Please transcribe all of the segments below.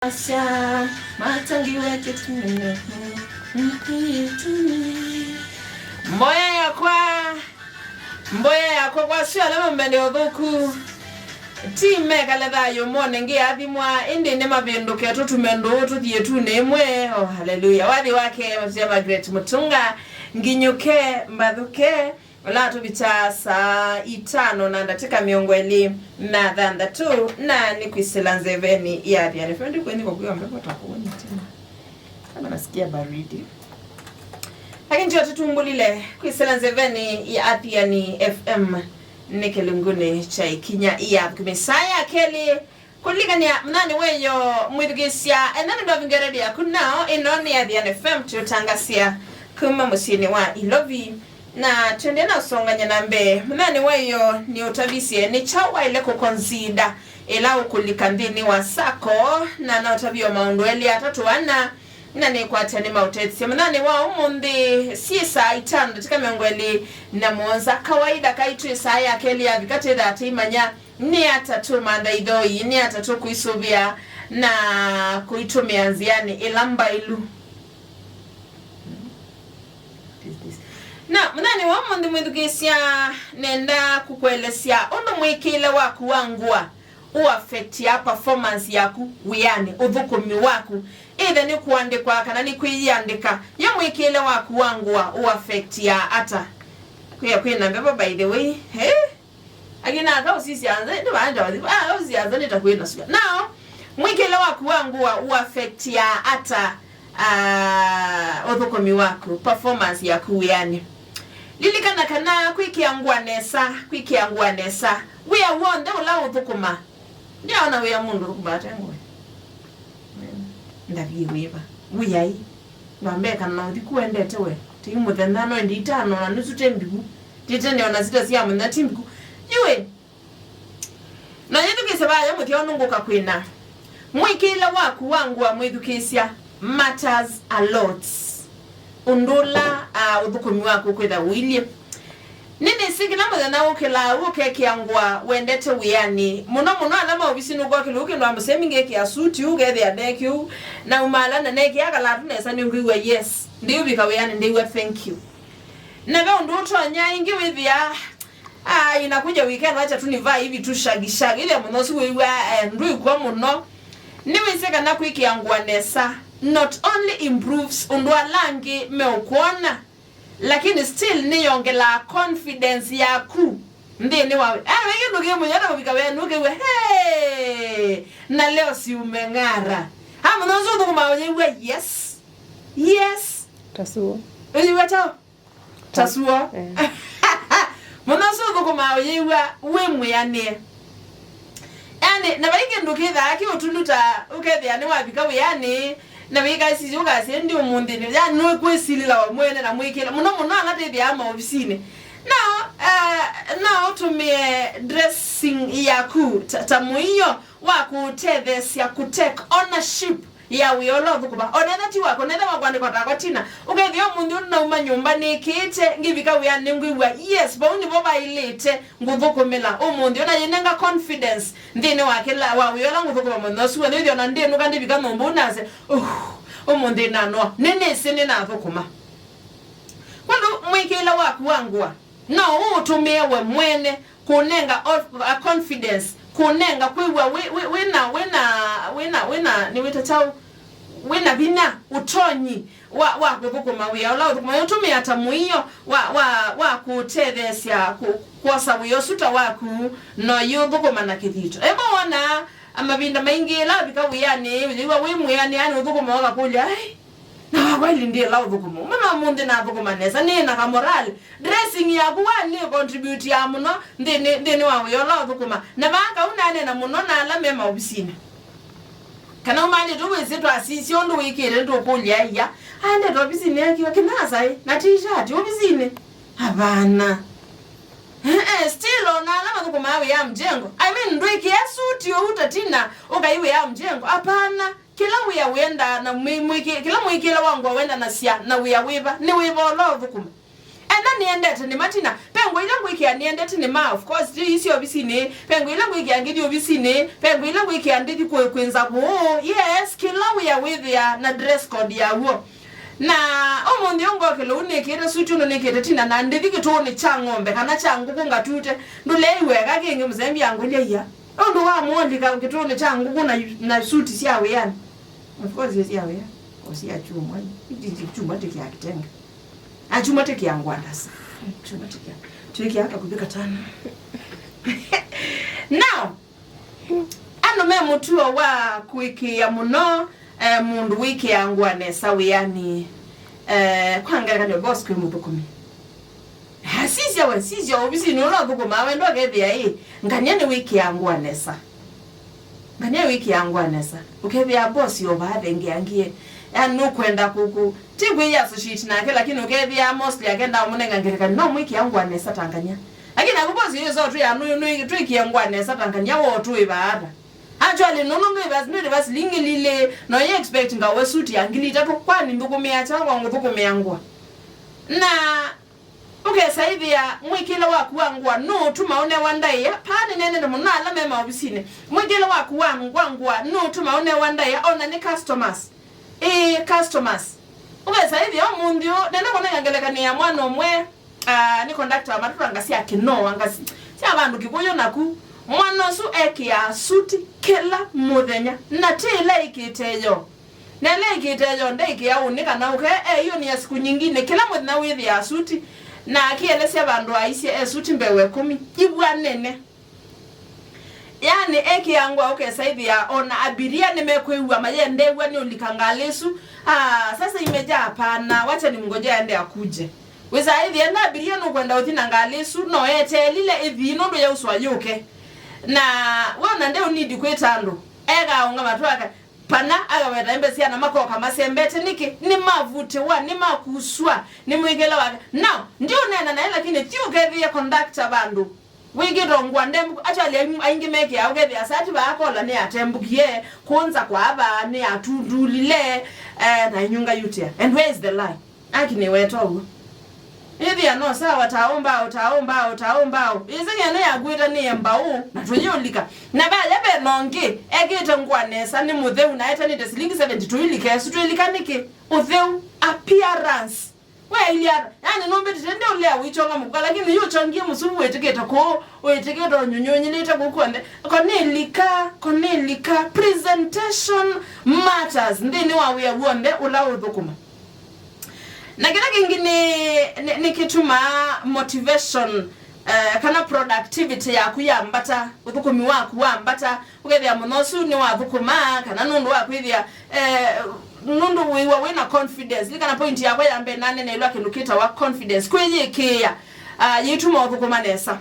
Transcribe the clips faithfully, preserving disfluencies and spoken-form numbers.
Asya, matangiwe kĩtumi. Mboya yakwa, mboya yakwa, kwa asu ala mambe nĩ ũthũku. Ti mekale thayũ mone ngĩathimwa, ĩndĩ nĩ mavĩndũke tũtume ndũũ tũthiĩ ĩtunĩ ĩmwe. Oh, haleluya. Wathi wake, Mzee Margaret Mũtunga, nginyũke, mbathũke. Ũla tũvitaa saa itano na ndatĩka mĩongo ĩlĩ na thanthatũ, na nĩ kwĩsĩla nzeveni ya Athiani F M. Ndikwenyi kwa kuya mbepo takuoni tena. Kama nasikia baridi. Lakini ndio tũtumbũlile kwĩsĩla nzeveni ya Athiani F M nĩ kĩlungunĩ kya ikinya ya kũmĩsaa ya kelĩ. Kũlilikany'a mũthenya wa ĩyoo, mwĩthukĩĩsya, ena nĩ ndwavi ngeredi yaku nao, ĩno nĩ Athiani F M tũtangasya kuma mũsyĩnĩ wa Ilovi. Na twendee na ũsongany'a na mbee, mũthenya wa ĩyoo nĩ ũtavisye nĩ kyaũ waĩle kũkonzida ĩla ũkũlika nthĩnĩ wa sako, na na ũtavio maũndũ elĩ atatũ ana, na nĩkwatya nĩ maũtethya. Mũthenya wa ũmũnthĩ, syĩ saa itano ndatĩka mĩongo ĩlĩ na mũonza, kawaida kaitũ ĩsaa ya kelĩ yavika twĩthaa tũimanya nĩ ata tũmantha itho ii, nĩ ata tũkũisũvĩa na kũitũmĩa nzĩanĩ ĩla mbaĩlu. Na mũthenya wa ũmũnthĩ mwĩthukĩĩsya, nenda kũkũelesya ũndũ mwĩkĩĩle waku wa ngũa ũaffectia performance yaku wĩanĩ, ũthũkũmi waku. Either nĩ kũandĩkwa kana nĩ kwĩyĩandĩka, yo mwĩkĩĩle waku wa ngũa ũaffectia ata? Kwĩa kwĩna mbevo, by the way. Hey! Akina aka ũsisya nza, nĩ vaanja wathi, ah, ũsisya nza nĩ ta kwĩna sua. Now, mwĩkĩĩle waku wa ngũa ũaffectia ata, ah, ũthũkũmi waku, performance yaku wĩanĩ? Lilikana kana kwĩkĩa ngũa nesa, kwĩkĩa ngũa nesa, wĩa w'onthe ũla ũthũkũma, ndyaona wĩa mũndũ ũthũkũma ate ngũa. Ndavie wĩva? Wĩai. Ndwambeka na ũthi kũendete we. Ti mũthenya no ĩndĩ itano na nusu te mbiku. Ti tene ona sita sya mũthenya ti mbiku. Yũĩ. Na yĩthukĩĩsya vaya mũthya ũnũngũka kwĩna. Mwĩkĩĩle waku wa ngũa mwĩthukĩĩsya matters a lot. Ũndũ ũla, ah, ũthũkũmi waku ũkwĩtha ũilyĩ. Nĩnĩsĩ kĩla mũthenya ũkĩlaa ũkekĩa ngũa wendete wĩanĩ. Mũno mũno ala maovisinĩ ũkokĩlwa ũkĩndwa mũsemi ngekĩa suti ũkethĩa nekĩ ũu. Na umaala na nekĩa kalatũ nesa nĩngwĩw'a yes. Ndĩũvika wĩanĩ ndĩw'a thank you. Na ve ũndũ ũtonya ĩngĩ wĩthĩa, ah, inakuja weekend wacha tu nivaa hivi tu shaggy shaggy. Ĩthĩa mũno ũsu wĩw'a, eh, ndwĩkw'a mũno. Nĩwĩsĩ kana kwĩkĩa ngũa nesa not only improves ũndũ ala angĩ meũkwona, lakini still nĩyongelaa confidence yaku nthĩnĩ wa we. Ah, we kĩndũ kĩ mũnyata kũvika wĩanĩ ũkĩw'a, hey! Na leo si umeng'ara. Ah, mũno ũsu ũthũkũmaa ũyĩw'a, yes. Yes. Tasuo. Ũyĩw'a chao? Tasuo. Eh. Mũno ũsu ũthũkũmaa ũyĩw'a wĩ mwĩanĩe. Yani, na vai kĩndũ kĩthaa kĩ ũtulu ta ũkethĩa nĩwavika wĩanĩ, na wĩkasisya ũkasya, "Ĩndĩ ũmũnthĩ nĩ, yani, nĩkwĩsilĩla we mwene na mwĩkĩla." Mũno mũno ala twĩthĩaa maovisinĩ. No, uh, no ũtũmĩe dressing yaku ta, ta mũio wa kũũtetheesya kũ take ownership ya wĩa ũla ũthũkũma. Onetha ti wako, netha wakwandĩkwa takwa tina. Ũkethĩa ũmũnthĩ ũnauma nyũmba nĩkĩĩte, ngĩvika wĩanĩ ngwĩw'a, yes, vau nĩvo vaĩlĩte ngũthũkũmĩla ũmũnthĩ. Ona yĩnenga confidence nthĩnĩ wa kĩla, wa wĩa ũla ngũthũkũma mũthenya ũsu w'onthe. Wĩthĩa ona ndĩnũka ndĩvika nyũmba ũnasya, "Uh, ũmũnthĩ nanoa. Nĩnĩsĩ nĩnathũkũma." Kwondũ mwĩkĩĩle waku wa ngũa no ũũtũmĩe we mwene kũnenga o-, a confidence, kũnenga kwĩw'a wĩ, wĩ, wĩna, wĩna, wĩna, wĩna, nĩwĩta kyaũ? Wĩna vinya, ũtonyi wa, wa kũthũkũma wĩa ũla ũthũkũma. Ũtũmĩa ta mũio wa, wa, wa kũũtetheesya kũ-, kwosa wĩa ũsu ta waku, na ũyĩũthũkũma na kĩthito. Ĩmwe wonaa, a, mavinda maingĩ ĩla ũvika wĩanĩ, ũyĩw'a wĩ mwĩanĩanĩ ũthũkũma ũkakũlya, "Ai, na wakwa ili ndĩla ũthũkũma. Ũmwe no mũnthĩ nathũkũma nesa, nĩ na kamoral." Dressing yaku wa nĩ contribute ya mũno nthĩnĩ, nthĩnĩ wa wĩa ũla ũthũkũma. Na vaa kau nanena mũno na ala me maovisinĩ. Kana ũmanyĩtwe wĩsĩ twasisya ũndũ wĩkĩte nĩtũkũlya ia, aendete ovisinĩ akiwa kĩnasa ĩ, na t-shirt ovisinĩ? Hapana. Eh, eh, still ona ala mathũkũmaa wĩa mjengo. I mean, ndwĩkĩa suti ũu tatina ũkai wĩa mjengo. Hapana. Kĩla wĩa wĩendaa na mwĩ-, mwĩkĩ-, kĩla mwĩkĩĩle wa ngũa wendanasya na wĩa wĩva, nĩ wĩva ũla ũthũkũma. Ĩla nĩendete nĩmatina. Ve ngũa ila ngwĩkĩa nĩendete nĩma, of course, ti isyo ovisinĩ. Ve ngũa ila ngwĩkĩa ngĩthi ovisinĩ. Ve ngũa ila ngwĩkĩa ndĩthi kwĩ, kwĩ nza kũũ. Yes, kĩla wĩa wĩthĩa na dress code yaw'o. Na ũmũnthĩ ũngokĩla ũu nĩkĩte suti ũndũ nĩkĩte tina na ndĩthi kĩtũũnĩ kya ng'ombe kana kya ngũkũ ngatute. Ndũleew'a eka kĩngĩ mũsembi angũlya ia. Ũndũ wa mũolika kĩtũũnĩ kya ngũkũ na, na suti sya wĩanĩ. Of course, sya wĩa. O sya chuma. Chuma ti kya kitenge. Achuma ti kya ngwandasa. Chuma ti kya. Twĩkĩa kakuvĩ katano. Now, andũ me mũtuo wa kũĩkĩĩa mũno, eh, mũndũ wĩkĩaa ngũa nesa wĩanĩ. Eh, kwa ngelekany'o, boss kwĩ mũthũkũmi. Ah, sisya we, sisya ovisinĩ ũla ũthũkũmaa wenda ũkethĩa ĩ, ngania nĩwĩkĩaa ngũa nesa. Ngania wĩkĩaa ngũa nesa. Ũkethĩa boss yo vaa thengeangie. Yani nũkwenda kũkũ. Ti kwĩya associate nake, lakini ũkethĩa mostly akenda ũmũnenga ngelekany'o, no mwĩkĩa ngũa nesa ta ngania. Lakini naku boss yo so twĩ anu, nũ, twĩkĩe ngũa nesa ta ngania, wo twĩ vaata. Actually, nũndũ ndwĩva, ndwĩva silingi lili, no ye expect ngawe suit ya ngili itatũ, kwani nthũkũmĩa kyaũ kwa ngũthũkũmĩa ngũa? Na ũkesa ĩthĩa mwĩkĩle waku wa ngũa nũũtuma ũnewa ndaĩa. Paa nĩneenete mũno ala me maovisinĩ. Mwĩkĩle waku wa ngũa, ngũa nũũtuma ũnewa ndaĩa, ona nĩ customers. Ĩĩ, customers. Ũkesa ĩthĩa ũmũnthĩ ũũ, nenda kũnenga ngelekany'o ya mwana ũmwe, ah, nĩ conductor wa matatũ anga sya Kĩnoo, anga si-, sya vandũ Kĩkũyũ naku. Mwana ũsu ekĩaa suti kĩla mũthenya, na ti ĩla ĩkĩte yo. Na ĩla ĩkĩte yo, ndeĩkĩa ũnĩ kana ũke, eĩũnĩa siku nyingine, kĩla mũthenya wĩthĩaa suti, na akĩelesya vandũ aisye e suti mbee wa ĩkũmi, ivwa nene. Yani, ekĩa ngũa ũkesa ĩthĩa ona abiria nĩmekwĩw'a mayendeew'a nĩ ũlika ngalĩ ĩsu. Ah, sasa imejaa, hapana, wacha nimngoje aende akuje. Wĩsaa ĩthĩa enda abiria nũkwenda ũthi na ngalĩ ĩsu, no eteelile ĩthi nũndũ yauswa yũke. Na we ona ndeũnidi kwĩta andũ. Ekaũngama tu aka, pana akaweta embe syana makoka masembete nĩkĩ? Nĩmavutĩwa, nĩmakuswa nĩ mwĩkĩle wake. Now, ndiũneena naĩ, lakini thi ũkethĩe conductor vandũ wĩkĩtwe ngũa ndembũku. Actually, aing-, aingĩ mekĩaa ũkethĩa sati vaa kola nĩyatembũkie, kũnza kwa ava nĩyatundulile, eh, na inyunga yutia. And where is the lie? Aki nĩweta ũw'o. Ĩthĩa no sawa, taũ mbaũ, taũ mbaũ, taũ mbaũ. Ĩseng'eno yakwĩta nĩ mbaũ, na tũyĩũlika. Na vaya ve nongĩ ekĩte ngũa nesa, nĩ mũtheu, na etanĩte silingi seventy tũilike, esu twĩlika nĩkĩ? Ũtheu, appearance. We Iliana, yani nũmbĩtĩte nĩ ũlea wĩchonga mũkuka, lakini yu ũchongie mũsuvu wĩtĩkĩte kũũ, wĩtĩkĩte ũnyunyũnyĩlĩte kũu kw'onthe. Ko nĩ lika, ko nĩ lika, presentation matters nthĩnĩ wa wĩa w'onthe ũla ũthũkũma. Na kĩla kĩngĩ nĩ, nĩ, nĩ kĩtumaa motivation, eh, kana productivity yaku yambata, ũthũkũmi waku wambata, ũkethĩa mũno ũsu nĩwathũkũma, kana nũndũ wa kwĩthĩa, eh, nũndũ wĩw'a wĩ na confidence. Nĩ kana point yakwa ya mbee naneneelwa kĩndũ kĩtawa confidence, kwĩyĩkĩĩa, ah, yĩtuma ũthũkũma nesa.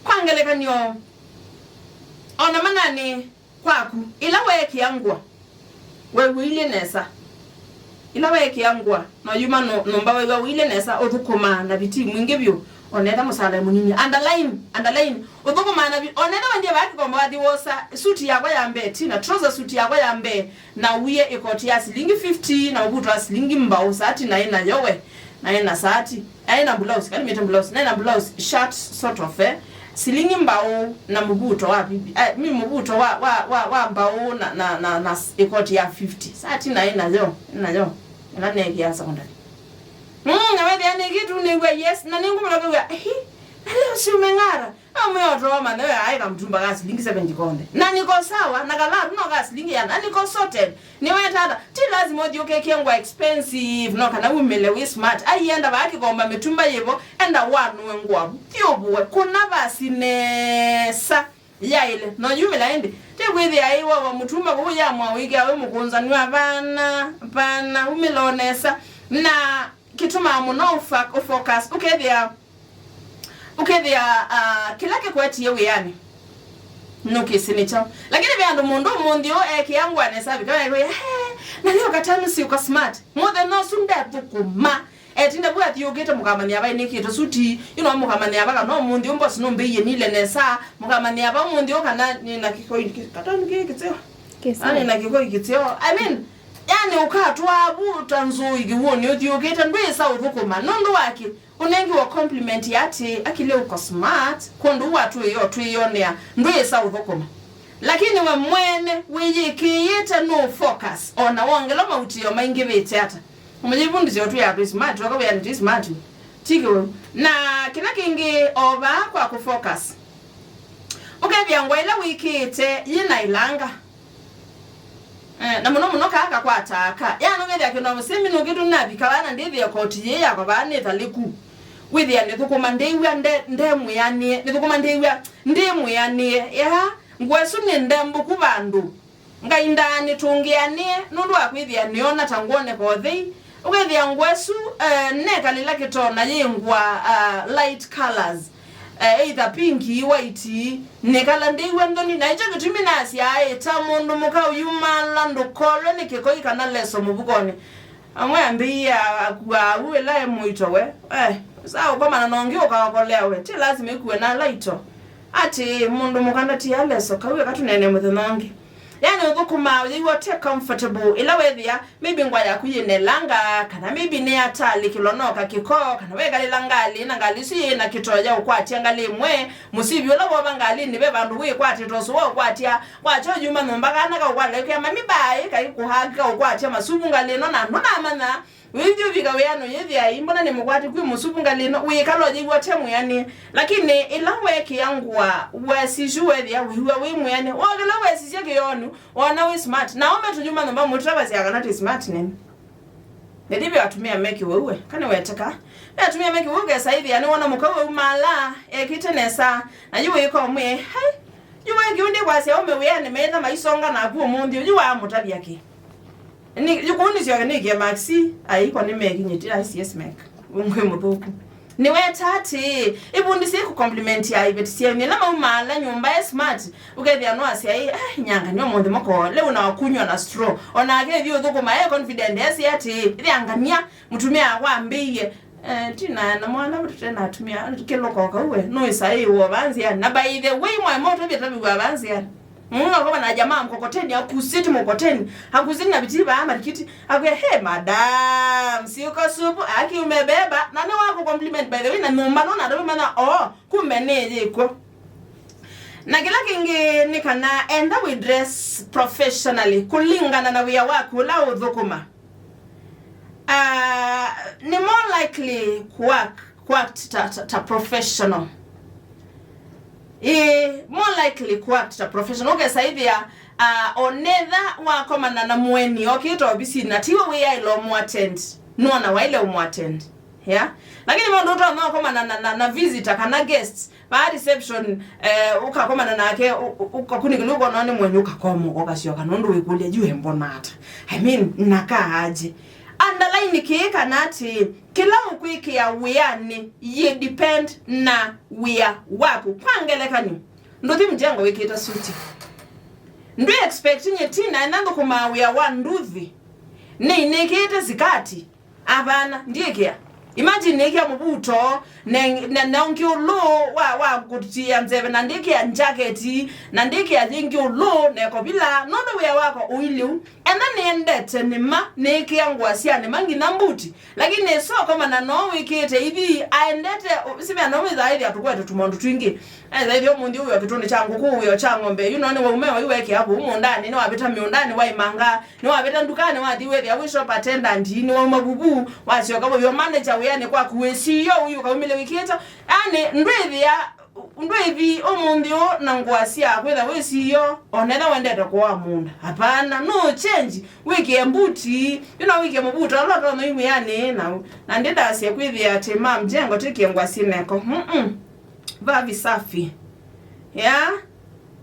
Kwa ngelekany'o, ona mananĩ kwaku, ĩla weekĩa ngũa, wew'ĩile nesa. Ĩla weekĩa ngũa, na ũyuma nũ-, nyũmba wew'a ũile nesa, ũthũkũmaa na vitii mwingĩ vyũ, onetha mũsala mũnini. Underline, underline, ũthũkũmaa na vi-, onetha wendie vaa kĩkombo wathi wosa suti yakwa ya mbee, tina trouser suit yakwa ya mbee, na uie ĩkoti ya silingi fifty, na ũvuto wa silingi mbaũ, sati naĩ nayo we, naĩ na sati. Aĩ na blouse, kana mĩte blouse, naĩ na blouse, shirt sort of, eh. Silingi mbaũ na mũvuto wa bibi, eh, mi mũvuto wa, wa, wa, wa mbaũ na, na, na, na s-, ĩkoti ya fifty. Sati naĩ nayo, nayo. Ĩla neekĩa secondary. Mm, na wethĩa nĩ kĩtu nĩw'a, yes, na nĩngũmũlokew'a, ehi, na leo si umeng'ara. Amwe otoa manthe we aĩ kamtumba ka silingi seventy konthe. Na niko sawa, na kalatu no ka silingi ya, na niko sorted. Nĩwetata, ti lazima ũthi ũkekĩe ngũa expensive, no kana wumĩle wĩ smart. Ai, enda vaa kĩkomba mĩtumba yĩvo, enda wanũe ngũa, thiũvũe, kũna vasi nesa, yaĩle, no yumĩla ĩndĩ. Ti kwĩthĩa ĩwa wa mũtumba kũu ya mwaũ ĩkĩa wĩ mũkũnzanw'a, vana, vana, umĩla o nesa. Na kĩtumaa mũno ũfa-, ũfocus, ũkethĩa Ũkethĩa, ah, kĩla kĩkwetie wĩanĩ nũkĩsĩ nĩ kyaũ. Lakini ve andũ mũndũ ũmũnthĩ ũũ ekĩa ngũa nesa avika ekwĩa, "He, na leo katanu siuka smart. Mũthenya ũsu ndethũkũma." Etinda vu athiũkĩte mũkamanyĩa vai nĩkĩte suti, you know, mũkamanyĩa va kana ũmũnthĩ ũũ mbosi nũmbĩie nile nesa, mũkamanyĩa va ũmũnthĩ ũũ kana nĩ na kĩkoi kĩ-, katanu kĩĩ kĩseo. Kĩseo. Ah, nĩ na kĩkoi kĩseo. I mean, Yani, ũkatwaa vu ta nzũi kĩw'ũnĩ ũthiũkĩte, ndwĩsa ũthũkũma. Nũndũ wa kĩ? Ũnengiwa compliment ya atĩ, "Akili, ũko smart, kwondũ watwĩo twĩyonea, ndwĩsa ũthũkũma." Lakini we mwene wĩyĩkĩĩte, no focus, ona wongela mautĩo maingĩvĩte ata. Mũyĩvundĩsya ũtwĩa twĩ smart, waka wĩanĩ twĩ smart. Ti kĩw'ũ. Na kĩla kĩngĩ, o vaa kwa kũ focus. Ũkethĩa ngũa ĩla wĩkĩĩte yĩ na ilanga. Eh, na mũno mũno kaa kakwataa aka. Yaani ũkethĩa kĩndũ mũsemi nũkĩtu navika vaa na ndĩthĩa koti yĩĩ yakwa vaa nĩ thalĩku. Wĩthĩa nĩthũkũma ndĩw'a nde, nde mwĩanĩe. Nĩthũkũma ndĩw'a ndĩ mwĩanĩe. Ya, ngũa ĩsu nĩ ndembũku vandũ. Ngai ndaanĩtũngĩanĩe nũndũ wa kwĩthĩa nĩona ta ngwoneka ũthei. Ũkethĩa ngũa ĩsu, eh, nekalĩla kĩtoo na yĩ ngũa, ah, light colors. Eh, either pink, white, nĩkala ndĩw'a nthoni. Na ĩkyo kĩtumi nasyaa ĩ, ta mũndũ mũka ũyumala ndũkolwe nĩ kĩkoi kana leso mũvukonĩ. Amwe ambĩie akuaa u ĩla e mũito we. Eh, saa ũkomana na ũngĩ ũkaokolea we. Ti lasima ĩkue na laito. Atĩ mũndũ mũka ndatia leso kau eka tũnene mũthenya ũngĩ. Yani ũthũkũmaa ũyĩw'a ũte comfortable ĩla wethĩa maybe ngwa yaku yĩnelanga, kana maybe nĩyatalĩkĩlwa no kakĩko, kana wekalĩla ngalĩ na ngalĩ isu yĩ na kĩtoo ya ũkwatya ngalĩ ĩmwe, mũsivi ũla wova ngalĩnĩ ve vandũ wĩkwatĩte ũsu wa ũkwatya, kwakya ũyuma nyũmba kana kaũkwatĩkĩa mami baĩ kaikũhaki kaũkwatya masuvu ngalĩ ĩno na ndũnamanya. Wĩthi ũvika wĩanĩ ũyĩthĩa ĩ, mbona nĩ mũkwati kwĩ mũsuvu ngalĩ ĩno, wĩkala ũyĩw'a ũte mwĩanĩe. Lakini ĩla weekĩa ngũa wesisyu wethĩa wĩw'a wĩ mwĩanĩe, wokĩla wesisya kĩoonĩ wona wĩ smart. Na aũme tũyuma nyũmba mũtavasya kana twĩ smart nene. Nĩthi ve atumĩa me kĩw'ũ we, kana weteka. Ve atumĩa me kĩw'ũ ũkesa ĩthĩa nĩwona mũka wĩ umala ekĩte nesa, na yu wĩka ũmwĩe, "Hai, yu we kĩu ndikwasya aũme wĩanĩ meĩtha maisonga naku ũmũnthĩ ũyu waamũtavya kĩ?" Ni, yu kũu nĩsyoke nĩkie Maxi, ai, kwa nĩmekinyĩtie, ai, sies mek. Ngwĩ mũthũku. Nĩweta atĩ, ivundĩsye kũcompliment ya iveti syenyu. Ĩla maumaala nyũmba e smart, ũkethĩa no asya, "Ai, nyangania ũmũnthĩ mũkoo, leo na wakunywa na straw." Ona akethĩ ũthũkũma e confident, esi atĩ, "Ĩthĩangania, mũtumĩa wambĩie." Eh, tina na mwana tũte na atumĩa, kĩloko kau we, no ĩsaĩ wova nzĩa. Na by the way, mwaĩ motavya taviwa va nzĩa. Mwakomana na jamaa mkokoteni, akusiti mkokoteni, akusiti na vitii vaa marikiti, akwĩa, "Hey, madam, si uko supu, aki umebeba." Na nĩ waku compliment, by the way, na nyũmba no na ndũmanya, oh, kumbe nĩ yĩkwo. Na kĩla kĩngĩ nĩ kana enda we dress professionally, kũlingana na wĩa waku ũla ũthũkũma. Ah, nĩ more likely kũact, kũact ta, ta, ta professional. Ĩĩ, more likely kũact ta professional. Ũkesa ĩthĩa, ah, onetha wakomana na mũeni okĩte ovisinĩ, na tiwe wĩyaĩla ũmũattend, nona waĩle ũmũattend. Yeah? Lakini mũndũ ũtonya ũkomana na, na, na visitor kana guests, vaa reception, eh, ũkakomana nake, ũ-, ũ-, ũkakunĩkĩlwa ũkona nĩ mũeni, ũkakomoka, ũkasyoka, nũndũ wĩkũlya, "Yu embona ata? I mean, nakaa aje?" Underline kĩĩ kana atĩ, kĩla ũkwĩkĩa wĩanĩ yĩ depend na wĩa waku. Kwa ngelekany'o, ndũthi mjengo wĩkĩte suti. Ndwĩ expect nye tina ena thũkũmaa wĩa wa nduthi, nĩ nĩkĩte sikati. Avana, ndiĩkĩa. Imagine nĩkĩa mũvuto, ne, ne, na ũngĩ ũlũ wa, wa kũtia nzeve, na ndĩkĩa njaketi, na ndĩkĩa yĩngĩ ũlũ, na ĩkovila, nũndũ wĩa wakwa ũiliu. Ena nĩendete nĩma, nĩkĩa ngũa sya nĩma nginya mbuti. Lakini so komana no wĩkĩte ithi, aendete, simea no wĩthaĩthĩa tũkwete tũmaũndũ twingĩ. Ethĩwa ũmũnthĩ ũwĩa kĩtũnĩ kya ngũkũ, ũwĩa kya ng'ombe, yu no nĩwaumea waiwekea kũu mũũndanĩ, nĩwavĩta mĩũndanĩ waimanga, nĩwavĩta ndukanĩ wathi wĩthĩa wĩ shop attendant, nĩwauma vuvu, wasyoka wĩw'a manager wĩanĩ kwaku wĩ C E O ũyu ũkaumĩle wĩkĩte. Yani, ndwĩthĩa, ndwĩthi ũmũnthĩ ũũ na ngũa sya kwĩtha wĩ C E O, onetha wendete kũoa mũũnda. Hapana, no change, wĩkĩe mbuti, yu no wĩkĩe mũvuto ũla ũtonya wĩanĩ, na, na ndĩndasye kwĩthĩa atĩ ma mjengo tĩkĩe ngũa syĩ meko. Mm-mm. Vaa visafi. Ya?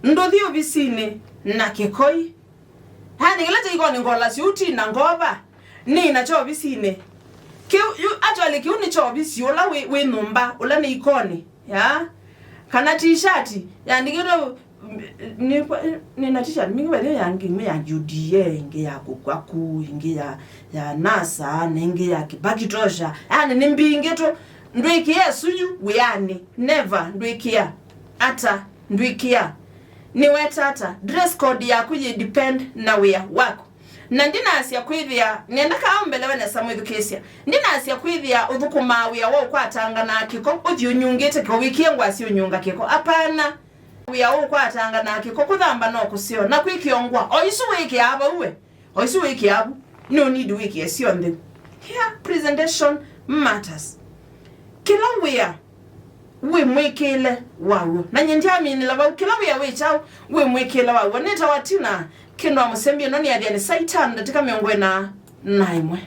Ndũthi ovisinĩ na kĩkoi. Yani, kĩla kĩikonĩ ngola syuti na ngova, nĩ nakyo ovisinĩ. Kĩu, yu, actually, kĩu nĩ kyo ovisi ũla wĩ, wĩ nyũmba, ũla nĩ ikonĩ. Ya? Kana t-shirt, yandĩkĩtwe, nĩ, nĩ na t-shirt mingĩ, wethĩa ya ngĩ, ĩmwe ya U D A, ĩngĩ ya Kukwaku, ĩngĩ ya, ya NASA, na ĩngĩ ya Kibaki Tosha. Yani, nĩ mbingĩ tu. Ndwĩkĩa ĩsu yu wĩanĩ. Never ndwĩkĩa. Ata ndwĩkĩa. Nĩweta ata? Dress code yaku yĩ depend na wĩa waku. Na ndinasya kwĩthĩa, nenda kaa ũmbelewe nesa mwĩthukĩĩsya, ndinasya kwĩthĩa ũthũkũmaa wĩa wa ũkwatanga na kĩko ũthyũnyungĩte kĩko, wĩkĩe ngwasi ũnyunga kĩko. Apana. Wĩa wa ũkwatanga na kĩko, kũthamba no kũseo, na kwĩkĩongwa o isu wĩkĩaa vau we. O isu wĩkĩaa vu, no need wĩkĩe syonthe. Here, presentation matters. Kĩla wĩa wĩ mwĩkĩĩle waw'o. Na nyie ndyaminĩla vau, kĩla wĩa wĩ kyaũ wĩ mwĩkĩĩle waw'o. Nĩtawa Tina, kĩndũ wa mũsembi ĩno nĩ Athiani saa itano ndatĩka mĩongo ĩna na ĩmwe.